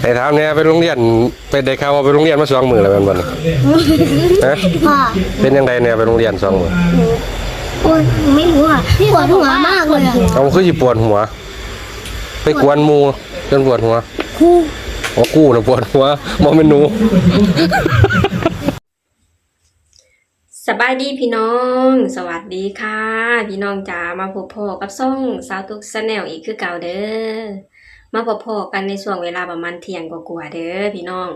ໃຫ້ຖາມແດ່ ໄປໂຮງຮຽນ ໄປ ໄດ້ຂ່າວວ່າໄປໂຮງຮຽນມາສອງມື້ແລ້ວແມ່ນບໍ່ນີ້? ຮະ? ພໍ່ ເປັນຈັ່ງໃດແດ່ ໄປໂຮງຮຽນສອງມື້? ปวด ไม่รู้อะ ปวดหัวมากเลยอะ ເອົາ ຄືຊິປວດຫົວ? ໄປກວນໝູ່ຈົນປວດຫົວ? ครู ອໍ ຄູນະປວດຫົວ ບໍ່ແມ່ນໜູ. ສະບາຍດີພີ່ນ້ອງ ສະຫວັດດີຄ່ະພີ່ນ້ອງຈ໋າ ມາພົບພໍ້ກັບຊ່ອງສາວຕຸກ Channel ອີກຄືເກົ່າເດີ. ມາພົບພໍ້ກັນໃນຊ່ວງເວລາປະມານທ່ຽງກວ່າໆເດີພີ່ນ້ອງ.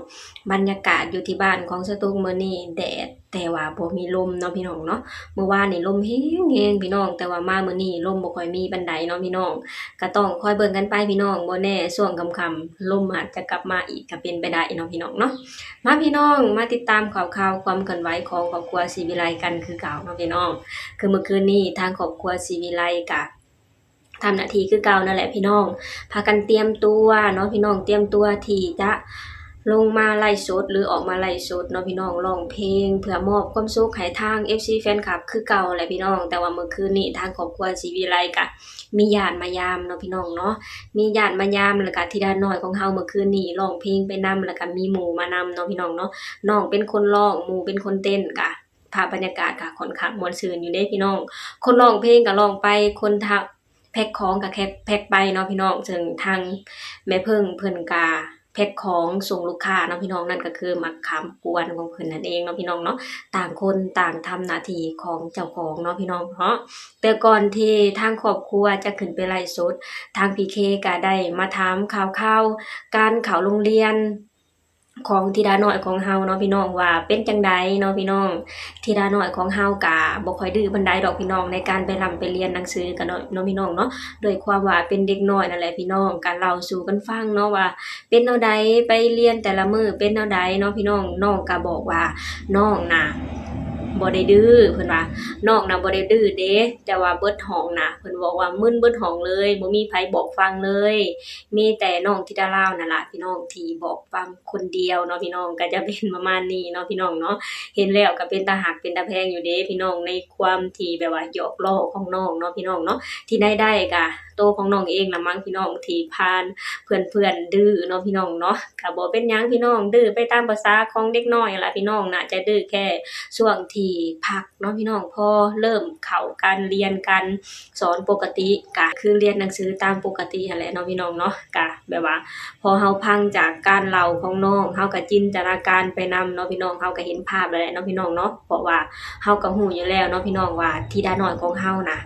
ບັນຍາກາດຢູ່ທີ່ບ້ານຂອງສາວຕຸກມື້ນີ້ແດດ ແຕ່ວ່າບໍ່ມີລົມເນາະພີ່ນ້ອງເນາະ. ມື້ວານນີ້ລົມແຮງໆພີ່ນ້ອງ ແຕ່ວ່າມາມື້ນີ້ລົມບໍ່ຄ່ອຍມີປານໃດເນາະພີ່ນ້ອງ. ກະຕ້ອງຄອຍເບິ່ງກັນໄປພີ່ນ້ອງ ບໍ່ແນ່ຊ່ວງຄ່ຳໆ ລົມອາດຈະກັບມາອີກກະເປັນໄປໄດ້ເນາະພີ່ນ້ອງເນາະ. ມາພີ່ນ້ອງ ມາຕິດຕາມຂ່າວຄາວຄວາມເຄື່ອນໄຫວຂອງຄອບຄົວສີວິໄລກັນຄືເກົ່າເນາະພີ່ນ້ອງ. ຄືມື້ຄືນນີ້ທາງຄອບຄົວສີວິໄລກະທຳໜ້າທີ່ຄືເກົ່ານັ້ນແຫຼະພີ່ນ້ອງ ພາກັນຕຽມຕົວເນາະພີ່ນ້ອງ ຕຽມຕົວທີ່ຈະລົງມາໄລຟ໌ສົດ ຫຼື ອອກມາໄລຟ໌ສົດເນາະພີ່ນ້ອງ ຮ້ອງເພງເພື່ອມອບຄວາມສຸກໃຫ້ທາງ ເອັຟຊີ ແຟນຄລັບຄືເກົ່າແຫຼະພີ່ນ້ອງ. ແຕ່ວ່າມື້ຄືນນີ້ທາງຄອບຄົວສີວິໄລກະມີຍາດມາຢາມເນາະພີ່ນ້ອງເນາະ ມີຍາດມາຢາມ ແລ້ວກະທິດານ້ອຍຂອງເຮົາມື້ຄືນນີ້ຮ້ອງເພງໄປນຳ ແລ້ວກະມີໝູ່ມານຳເນາະພີ່ນ້ອງເນາະ. ນ້ອງເປັນຄົນຮ້ອງ ໝູ່ເປັນຄົນເຕັ້ນ ກະພາບບັນຍາກາດກະຂ້ອນຂ້າງມ່ວນຊື່ນຢູ່ເດ້ພີ່ນ້ອງ. ຄົນຮ້ອງເພງກະຮ້ອງໄປ ຄົນ ແພັກຂອງກະແຄັກ ແພັກໄປເນາະພີ່ນ້ອງ ເຊິ່ງທາງແມ່ເພິ່ງເພິ່ນກະແພັກຂອງສົ່ງລູກຄ້າເນາະພີ່ນ້ອງ. ນັ້ນກະຄືໝາກຂາມກວນຂອງເພິ່ນນັ້ນເອງເນາະພີ່ນ້ອງເນາະ. ຕ່າງຄົນຕ່າງທຳໜ້າທີ່ຂອງເຈົ້າຂອງເນາະພີ່ນ້ອງເນາະ. ແຕ່ກ່ອນທີ່ທາງຄອບຄົວຈະຂຶ້ນໄປໄລຟ໌ສົດ ທາງ ພີເຄ ກະໄດ້ມາຖາມຂ່າວຄາວການເຂົ້າໂຮງຮຽນ ຂອງທິດານ້ອຍຂອງເຮົາເນາະພີ່ນ້ອງ ວ່າເປັນຈັ່ງໃດເນາະພີ່ນ້ອງ. ທິດານ້ອຍຂອງເຮົາກະບໍ່ຄ່ອຍດື້ປານໃດດອກພີ່ນ້ອງ ໃນການໄປຮ່ຳໄປຮຽນໜັງສືກະເນາະ ເນາະພີ່ນ້ອງເນາະ. ດ້ວຍຄວາມວ່າເປັນເດັກນ້ອຍນັ້ນແຫຼະພີ່ນ້ອງ ກະເລົ່າສູ່ກັນຟັງເນາະວ່າເປັນແນວໃດ ໄປຮຽນແຕ່ລະມື້ເປັນແນວໃດເນາະພີ່ນ້ອງ. ນ້ອງກະບອກວ່ານ້ອງນະບໍ່ໄດ້ດື້ ເພິ່ນວ່ານ້ອງນະບໍ່ໄດ້ດື້ເດ້ ແຕ່ວ່າເບິດຫ້ອງນະ ເພິ່ນບອກວ່າມຶນເບິດຫ້ອງເລີຍ ບໍ່ມີໃຜບອກຟັງເລີຍ. ມີແຕ່ນ້ອງທິດາລາວນັ້ນລະພີ່ນ້ອງທີ່ບອກຟັງ ຄົນດຽວເນາະພີ່ນ້ອງ ກະຈະເປັນປະມານນີ້ເນາະພີ່ນ້ອງເນາະ. ເຫັນແລ້ວກະເປັນຕາຮັກເປັນຕາແພງຢູ່ເດ້ພີ່ນ້ອງ ໃນຄວາມທີ່ແບບວ່າຫຍອກລໍ້ຂອງນ້ອງເນາະພີ່ນ້ອງເນາະ. ທີ່ໄດ້ໄດ້ກະໂຕຂອງນ້ອງເອງລະມັ້ງພີ່ນ້ອງ ທີ່ຜ່ານເພື່ອນໆດື້ເນາະພີ່ນ້ອງເນາະ. ກະບໍ່ເປັນຫຍັງພີ່ນ້ອງ ດື້ໄປຕາມພາສາຂອງເດັກນ້ອຍຫັ້ນລະພີ່ນ້ອງ ໜ້າຈະດື້ແຄ່ຊ່ວງທີ່ພັກເນາະພີ່ນ້ອງ ພໍເລີ່ມເຂົ້າການຮຽນການ ສອນປົກກະຕິ ກະຄືຮຽນໜັງສືຕາມປົກກະຕິຫັ້ນແຫຼະເນາະພີ່ນ້ອງເນາະ. ກະແບບວ່າພໍເຮົາຟັງຈາກການເລົ່າຂອງນ້ອງ ເຮົາກະຈິນຕະນາການໄປນຳເນາະພີ່ນ້ອງ ເຮົາກະເຫັນພາບແລ້ວແຫຼະເນາະພີ່ນ້ອງເນາະ. ເພາະວ່າເຮົາກະຮູ້ຢູ່ແລ້ວເນາະພີ່ນ້ອງວ່າທິດານ້ອຍຂອງເຮົານະ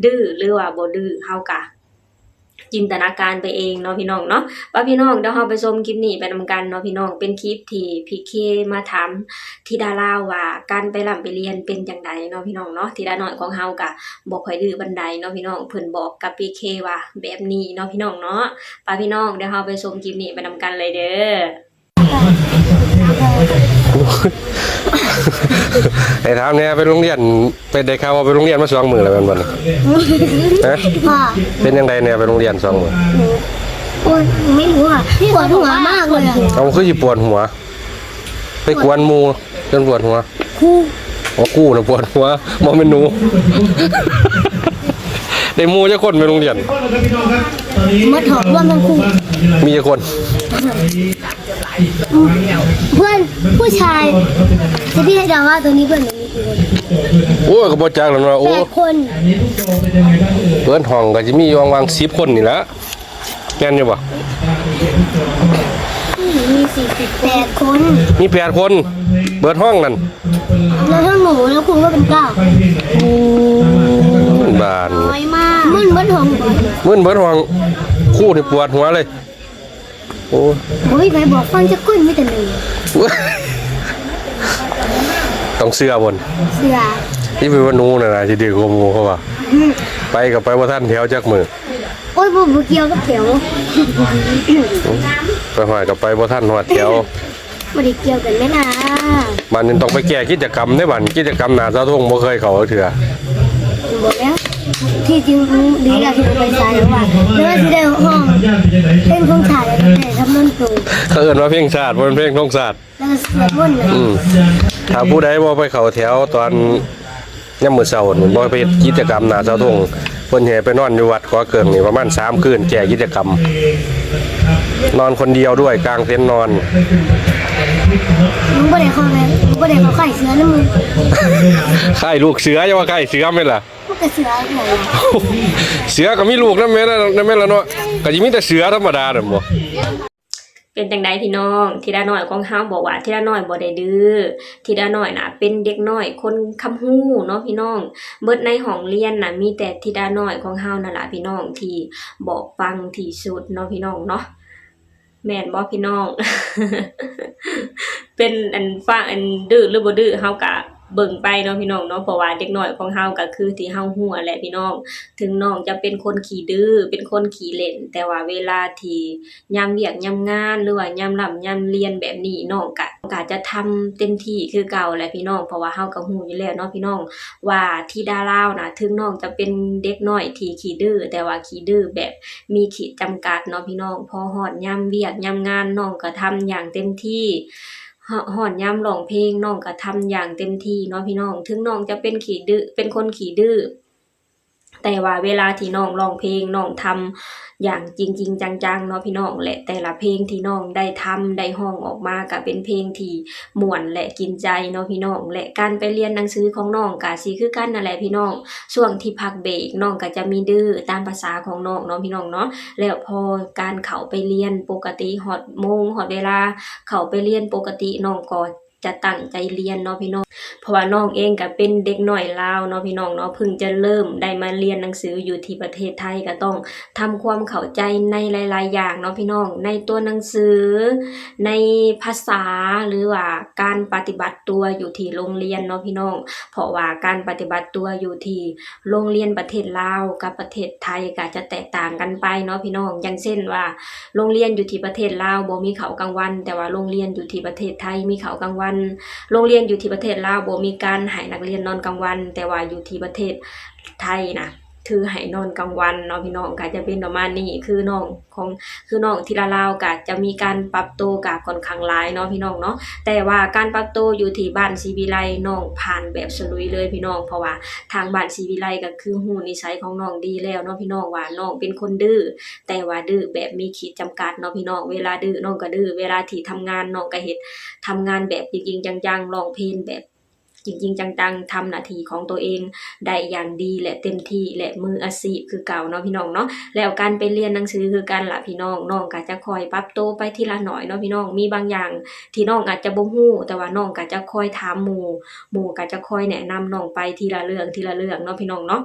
ດື້ ຫຼືວ່າບໍ່ດື້ ເຮົາກະຈິນຕະນາການໄປເອງເນາະພີ່ນ້ອງເນາະ. ປະພີ່ນ້ອງ ດຽວເຮົາໄປຊົມຄລິບນີ້ໄປນຳກັນເນາະພີ່ນ້ອງ ເປັນຄລິບທີ່ ພີເຄ ມາຖາມ ທິດາລາວວ່າການໄປຮ່ຳໄປຮຽນເປັນຈັ່ງໃດເນາະພີ່ນ້ອງເນາະ. ທິດານ້ອຍຂອງເຮົາກະບໍ່ຄ່ອຍດື້ປານໃດເນາະພີ່ນ້ອງ ເພິ່ນບອກກັບ ພີເຄ ວ່າແບບນີ້ເນາະພີ່ນ້ອງເນາະ. ປະພີ່ນ້ອງ ດຽວເຮົາໄປຊົມຄລິບນີ້ໄປນຳກັນເລີຍເດີ. ໃຫ້ຖາມແດ່ ໄປໂຮງຮຽນ ໄປ ໄດ້ຂ່າວວ່າໄປໂຮງຮຽນມາສອງມື້ແລ້ວແມ່ນບໍ່ນີ້? ຮະ? ເປັນຈັ່ງໃດແດ່ ໄປໂຮງຮຽນສອງມື້? โอ๊ย ไม่รู้อะ ปวดหัวมากเลยอะ ເອົາ ຄືຊິປວດຫົວ? ໄປກວນໝູ່ຈົນປວດຫົວ. ครู ອໍ ຄູນະປວດຫົວ ບໍ່ແມ່ນໜູ. ໄດ້ໝູ່ຈັກຄົນໄປໂຮງຮຽນ? ໝົດຫ້ອງ ລວມທັງຄູ ມີຈັກຄົນ? ເພື່ອນຜູ້ຊາຍ ແຕ່ພີ່ໃຫ້ເດົາວ່າໂຕນີ້ເພື່ອນໜູມີ ໂອ້ຍ ກໍບໍ່ຈັກແລ້ວເນາະ. ໂອ້ ແປດຄົນ ເພິ່ນຫ້ອງກໍຊິມີຢູ່ຫວ່າງສິບຄົນນີ້ລະ ແມ່ນຢູ່ບໍ່? ມີສີ່ສິບແປດຄົນ ມີແປດຄົນ ເບິດຫ້ອງນັ້ນ ແລ້ວທັງໜູແລ້ວຄູກໍເປັນເກົ້າ. ບ້ານ ມຶນເບິດຫ້ອງ ມຶນເບິດຫ້ອງ ຄູນີ້ປວດຫົວເລີຍ. ໂອ້ ບໍ່ມີໃຜບອກຟັງຈັກຄົນ ມີແຕ່ໜູ. ຕ້ອງເຊື່ອບໍ່? ເຊື່ອ ທີ່ເປັນວ່າໜູນັ້ນນະຊິດື້ກວ່າໝູ່ເຂົາວ່າ. ອືມ ໄປກໍໄປບໍ່ທັນແຖວຈັກມື້. ໂອ້ຍ ບໍ່ ບໍ່ກ່ຽວກັບແຖວ ໄປຮອດກໍໄປບໍ່ທັນຮອດແຖວ. ບໍ່ໄດ້ກ່ຽວກັນແມ່ນາ. ບັດນີ້ຕ້ອງໄປແກ້ກິດຈະກຳເດ້ ບັດກິດຈະກຳໜ້າເສົາທຸງບໍ່ເຄີຍເຂົ້າຈັກເທື່ອ. ບໍ່ແລ້ວ ທີ່ຈິງດີແລ້ວທີ່ບໍ່ໄປສາຍ ເພາະວ່າ ແຕ່ວ່າຊິໄດ້ຮ້ອງເພງຊົງຊາດ ແລ້ວກໍໄດ້ທຳນອນໂຕ. ເຂົາເອີ້ນວ່າເພງຊາດ ບໍ່ແມ່ນເພງຊົງຊາດ ແລ້ວກໍສວດມົນນະ. ອືມ ຖ້າຜູ້ໃດບໍ່ໄປເຂົ້າແຖວຕອນຍາມມື້ເຊົ້ານີ້ ບໍ່ໄປເຮັດກິດຈະກຳໜ້າເສົາທຸງ ເພິ່ນແຫ່ໄປນອນຢູ່ວັດກໍເກີງນີ້ປະມານສາມຄືນ ແກ້ກິດຈະກຳ ນອນຄົນດຽວດ້ວຍ ກາງເຕັນນອນ. ມັນບໍ່ໄດ້ເຂົ້າໃນ ມັນບໍ່ໄດ້ເຂົ້າຄ້າຍເສືອນຳ ຄ້າຍລູກເສືອ ຢ່າວ່າຄ້າຍເສືອແມ່ນລະ ມັນກໍເສືອຄືກັນ ເສືອກໍມີລູກນຳແມ່ນລະ ນຳແມ່ນລະເນາະ ກໍຊິມີແຕ່ເສືອທຳມະດານັ້ນບໍ. ເປັນຈັ່ງໃດພີ່ນ້ອງ? ທິດານ້ອຍຂອງເຮົາບອກວ່າທິດານ້ອຍບໍ່ໄດ້ດື້ ທິດານ້ອຍນະເປັນເດັກນ້ອຍຄົນຄຳຮູ້ເນາະພີ່ນ້ອງ. ເບິດໃນຫ້ອງຮຽນນະມີແຕ່ທິດານ້ອຍຂອງເຮົານັ້ນລະພີ່ນ້ອງ ທີ່ບອກຟັງທີ່ສຸດເນາະພີ່ນ້ອງເນາະ. ແມ່ນບໍ່ພີ່ນ້ອງ? ເປັນອັນຟັງອັນດື້ຫຼືບໍ່ດື້ ເຮົາກະເບິ່ງໄປເນາະພີ່ນ້ອງເນາະ ເພາະວ່າເດັກນ້ອຍຂອງເຮົາກະຄືທີ່ເຮົາຮູ້ຫັ້ນແຫຼະພີ່ນ້ອງ. ເຖິງນ້ອງຈະເປັນຄົນຂີ້ດື້ ເປັນຄົນຂີ້ຫຼິ້ນ ແຕ່ວ່າເວລາທີ່ ຍາມວຽກຍາມງານ ຫຼືວ່າຍາມລ່ຳຍາມລຽນແບບນີ້ ນ້ອງກະ ກະຈະທຳເຕັມທີ່ຄືເກົ່າແຫຼະພີ່ນ້ອງ ເພາະວ່າເຮົາກະຮູ້ຢູ່ແລ້ວເນາະພີ່ນ້ອງ ວ່າທິດາລາວນະ ເຖິງນ້ອງຈະເປັນເດັກນ້ອຍທີ່ຂີ້ດື້ ແຕ່ວ່າຂີ້ດື້ແບບມີຂີດຈຳກັດເນາະພີ່ນ້ອງ. ພໍຮອດຍາມວຽກຍາມງານ ນ້ອງກະທຳຢ່າງເຕັມທີ່ ຮ- ຮອດຍາມຮ້ອງເພງ ນ້ອງກະທຳຢ່າງເຕັມທີ່ເນາະພີ່ນ້ອງ. ເຖິງນ້ອງຈະເປັນຂີ້ດື້ ເປັນຄົນຂີ້ດື້ ແຕ່ວ່າເວລາທີ່ນ້ອງຮ້ອງເພງ ນ້ອງທຳຢ່າງຈິງໆຈັງໆເນາະພີ່ນ້ອງ ແລະ ແຕ່ລະເພງທີ່ນ້ອງໄດ້ທຳໄດ້ຮ້ອງອອກມາກະເປັນເພງທີ່ມ່ວນ ແລະ ກິນໃຈເນາະພີ່ນ້ອງ. ແລະ ການໄປຮຽນໜັງສືຂອງນ້ອງກະຊິຄືກັນນັ້ນແຫຼະພີ່ນ້ອງ ຊ່ວງທີ່ພັກເບກ ນ້ອງກະຈະມີດື້ຕາມພາສາຂອງນ້ອງເນາະພີ່ນ້ອງເນາະ. ແລ້ວພໍການເຂົ້າໄປຮຽນປົກກະຕິ ຮອດໂມງຮອດເວລາເຂົ້າໄປຮຽນປົກກະຕິ ນ້ອງກໍ ຈະຕັ້ງໃຈຮຽນເນາະພີ່ນ້ອງ ເພາະວ່ານ້ອງເອງກະເປັນເດັກນ້ອຍລາວເນາະພີ່ນ້ອງເນາະ ເພິ່ງຈະເລີ່ມໄດ້ມາຮຽນໜັງສືຢູ່ທີ່ປະເທດໄທ ກະຕ້ອງທຳຄວາມເຂົ້າໃຈໃນຫຼາຍໆຢ່າງເນາະພີ່ນ້ອງ ໃນຕົວໜັງສື ໃນພາສາ ຫຼືວ່າການປະຕິບັດຕົວຢູ່ທີ່ໂຮງຮຽນເນາະພີ່ນ້ອງ ເພາະວ່າການປະຕິບັດຕົວຢູ່ທີ່ ໂຮງຮຽນປະເທດລາວກັບປະເທດໄທກະຈະແຕກຕ່າງກັນໄປເນາະພີ່ນ້ອງ. ຢ່າງເຊັ່ນວ່າ ໂຮງຮຽນຢູ່ທີ່ປະເທດລາວບໍ່ມີເຂົ້າກາງວັນ ແຕ່ວ່າໂຮງຮຽນຢູ່ທີ່ປະເທດໄທມີເຂົ້າກາງວັນ. ໂຮງຮຽນຢູ່ທີ່ປະເທດລາວບໍ່ມີການໃຫ້ນັກຮຽນນອນກາງວັນ ແຕ່ວ່າຢູ່ທີ່ປະເທດໄທນະ ຖືໃຫ້ນອນກາງວັນເນາະພີ່ນ້ອງ. ກະຈະເປັນປະມານນີ້ ຄືນ້ອງ ຂອງ ຄືນ້ອງທິລາລາວກະຈະມີການປັບໂຕກະຂ້ອນຂ້າງຫຼາຍເນາະພີ່ນ້ອງເນາະ ແຕ່ວ່າການປັບໂຕຢູ່ທີ່ບ້ານສີວິໄລ ນ້ອງຜ່ານແບບສະລຸຍເລີຍພີ່ນ້ອງ ເພາະວ່າທາງບ້ານສີວິໄລກະຄືຮູ້ນິໄສຂອງນ້ອງດີແລ້ວເນາະພີ່ນ້ອງ ວ່ານ້ອງເປັນຄົນດື້ ແຕ່ວ່າດື້ແບບມີຂີດຈຳກັດເນາະພີ່ນ້ອງ. ເວລາດື້ນ້ອງກະດື້ ເວລາທີ່ທຳງານນ້ອງກະເຮັດ ທຳງານແບບຈິງໆຈັງໆ ຮ້ອງເພງແບບ ຈິງໆຈັງໆ ທຳໜ້າທີ່ຂອງໂຕເອງໄດ້ຢ່າງດີ ແລະ ເຕັມທີ່ ແລະ ມືອາຊີບຄືເກົ່າເນາະພີ່ນ້ອງເນາະ. ແລ້ວການໄປຮຽນໜັງສືຄືກັນລະພີ່ນ້ອງ ນ້ອງກະຈະຄ່ອຍປັບໂຕໄປທີລະໜ້ອຍເນາະພີ່ນ້ອງ. ມີບາງຢ່າງທີ່ນ້ອງອາດຈະບໍ່ຮູ້ ແຕ່ວ່ານ້ອງກະຈະຄ່ອຍຖາມໝູ່ ໝູ່ກະຈະຄ່ອຍແນະນຳນ້ອງໄປທີລະເລື່ອງ ທີລະເລື່ອງເນາະພີ່ນ້ອງເນາະ.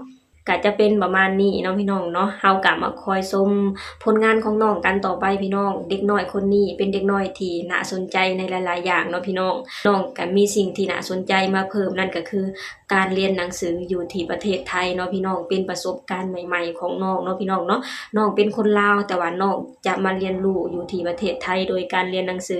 ກະຈະເປັນປະມານນີ້ເນາະພີ່ນ້ອງເນາະ ເຮົາກະມາຄອຍຊົມຜົນງານຂອງນ້ອງກັນຕໍ່ໄປພີ່ນ້ອງ. ເດັກນ້ອຍຄົນນີ້ເປັນເດັກນ້ອຍທີ່ໜ້າສົນໃຈໃນຫຼາຍໆຢ່າງເນາະພີ່ນ້ອງ ນ້ອງກະມີສິ່ງທີ່ໜ້າສົນໃຈມາເພີ່ມ ນັ້ນກະຄືການຮຽນໜັງສືຢູ່ທີ່ປະເທດໄທເນາະພີ່ນ້ອງ ເປັນປະສົບການໃໝ່ໆຂອງນ້ອງເນາະພີ່ນ້ອງເນາະ. ນ້ອງເປັນຄົນລາວ ແຕ່ວ່ານ້ອງຈະມາຮຽນຮູ້ຢູ່ທີ່ປະເທດໄທໂດຍການຮຽນໜັງສື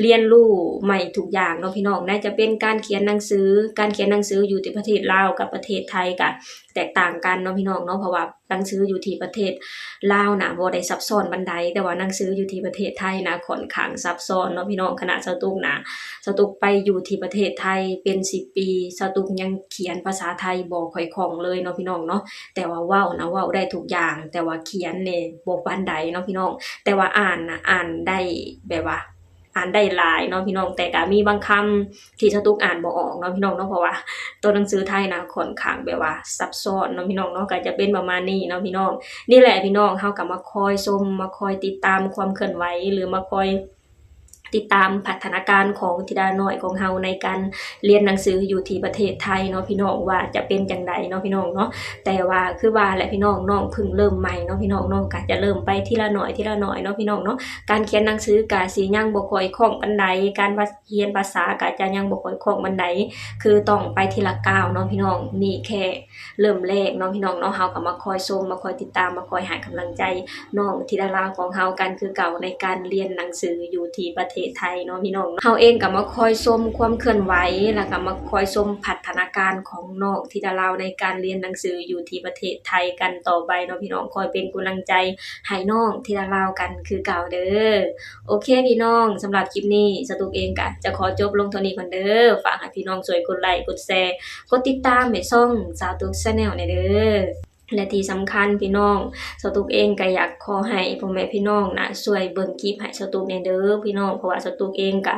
ຮຽນຮູ້ໃໝ່ທຸກຢ່າງເນາະພີ່ນ້ອງ ໃນຈະເປັນການຂຽນໜັງສື ການຂຽນໜັງສືຢູ່ທີ່ປະເທດລາວກັບປະເທດໄທກະແຕກຕ່າງກັນເນາະພີ່ນ້ອງເນາະ ເພາະວ່າໜັງສືຢູ່ທີ່ປະເທດລາວນະບໍ່ໄດ້ຊັບຊ້ອນປານໃດ ແຕ່ວ່າໜັງສືຢູ່ທີ່ປະເທດໄທນະຂ້ອນຂ້າງຊັບຊ້ອນເນາະພີ່ນ້ອງ. ຂະໜາດສາວຕຸກນະ ສາວຕຸກໄປຢູ່ທີ່ປະເທດໄທເປັນສິບປີ ສາວຕຸກຍັງຂຽນພາສາໄທບໍ່ຄ່ອຍຄ່ອງເລີຍເນາະພີ່ນ້ອງເນາະ ແຕ່ວ່າເວົ້ານະເວົ້າໄດ້ທຸກຢ່າງ ແຕ່ວ່າຂຽນນີ້ບໍ່ປານໃດເນາະພີ່ນ້ອງ ແຕ່ວ່າອ່ານນະອ່ານໄດ້ແບບວ່າ ອ່ານໄດ້ຫຼາຍເນາະພີ່ນ້ອງ ແຕ່ກະມີບາງຄຳທີ່ສາວຕຸກອ່ານບໍ່ອອກເນາະພີ່ນ້ອງເນາະ ເພາະວ່າໂຕໜັງສືໄທນະຂ້ອນຂ້າງແບບວ່າຊັບຊ້ອນເນາະພີ່ນ້ອງເນາະ ກະຈະເປັນປະມານນີ້ເນາະພີ່ນ້ອງ. ນີ້ແຫຼະພີ່ນ້ອງ ເຮົາກະມາຄອຍຊົມ ມາຄອຍຕິດຕາມຄວາມເຄື່ອນໄຫວ ຫຼືມາຄອຍຕິດຕາມພັດທະນາການຂອງທິດານ້ອຍຂອງເຮົາໃນການຮຽນໜັງສືຢູ່ທີ່ປະເທດໄທເນາະພີ່ນ້ອງ ວ່າຈະເປັນຈັ່ງໃດເນາະພີ່ນ້ອງເນາະ. ແຕ່ວ່າຄືວ່າແຫຼະພີ່ນ້ອງ ນ້ອງເພິ່ງເລີ່ມໃໝ່ເນາະພີ່ນ້ອງ ນ້ອງກະຈະເລີ່ມໄປທີລະໜ້ອຍ ທີລະໜ້ອຍເນາະພີ່ນ້ອງເນາະ. ການຂຽນໜັງສືກະຊິຍັງບໍ່ຄ່ອຍຄ່ອງປານໃດ ການວ່າຮຽນພາສາກະຈະຍັງບໍ່ຄ່ອຍຄ່ອງປານໃດ ຄືຕ້ອງໄປທີລະກ້າວເນາະພີ່ນ້ອງ. ນີ້ແຄ່ເລີ່ມແລກເນາະພີ່ນ້ອງເນາະ ເຮົາກະມາຄອຍຊົມ ມາຄອຍຕິດຕາມ ມາຄອຍໃຫ້ກຳລັງໃຈນ້ອງທິດາລາວຂອງເຮົາກັນຄືເກົ່າ ໃນການຮຽນໜັງສືຢູ່ທີ່ປະເທດໄທເນາະພີ່ນ້ອງເນາະ. ເຮົາເອງກະມາຄອຍຊົມຄວາມເຄື່ອນໄຫວ ແລ້ວກະມາຄອຍຊົມພັດທະນາການຂອງນ້ອງທິດາລາວໃນການຮຽນໜັງສືຢູ່ທີ່ປະເທດໄທກັນຕໍ່ໄປເນາະພີ່ນ້ອງ ຄອຍເປັນກຳລັງໃຈ ໃຫ້ນ້ອງທິດາລາວກັນຄືເກົ່າເດີ. ໂອເຄພີ່ນ້ອງ ສຳລັບຄລິບນີ້ ສາວຕຸກເອງກະຈະຂໍຈົບລົງເທົ່ານີ້ກ່ອນເດີ. ຝາກໃຫ້ພີ່ນ້ອງຊ່ວຍກົດໄລ ກົດແຊ ກົດຕິດຕາມໃຫ້ຊ່ອງສາວຕຸກ Channel ແດ່ເດີ. ແລະທີ່ສຳຄັນພີ່ນ້ອງ ສາວຕຸກເອງກໍຢາກຂໍໃຫ້ພໍ່ແມ່ພີ່ນ້ອງນະ ຊ່ວຍເບິ່ງຄລິບໃຫ້ສາວຕຸກແດ່ເດີພີ່ນ້ອງ ເພາະວ່າສາວຕຸກເອງກໍ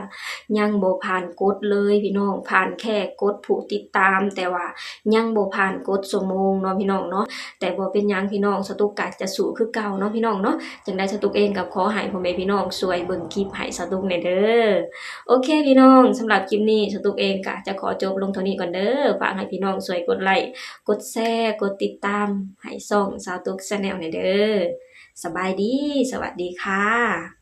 ຍັງບໍ່ຜ່ານກົດເລີຍພີ່ນ້ອງ ຜ່ານແຄ່ກົດຜູ້ຕິດຕາມ ແຕ່ວ່າຍັງບໍ່ຜ່ານກົດຊົ່ວໂມງເນາະພີ່ນ້ອງເນາະ ແຕ່ບໍ່ເປັນຫຍັງພີ່ນ້ອງ ສາວຕຸກກໍຈະສູ້ຄືເກົ່າເນາະພີ່ນ້ອງເນາະ ຈັ່ງໃດສາວຕຸກເອງກໍຂໍໃຫ້ພໍ່ແມ່ພີ່ນ້ອງຊ່ວຍເບິ່ງຄລິບໃຫ້ສາວຕຸກແດ່ເດີ. ໂອເຄພີ່ນ້ອງ ສຳລັບຄລິບນີ້ສາວຕຸກເອງກໍຈະຂໍຈົບລົງເທົ່ານີ້ກ່ອນເດີ ຝາກໃຫ້ພີ່ນ້ອງຊ່ວຍກົດໄລ້ ກົດແຊ ກົດຕິດຕາມໃຫ້ຊ່ອງສາວຕຸກ Channel ແດ່ເດີ. ສະບາຍດີ ສະຫວັດດີຄ່ະ.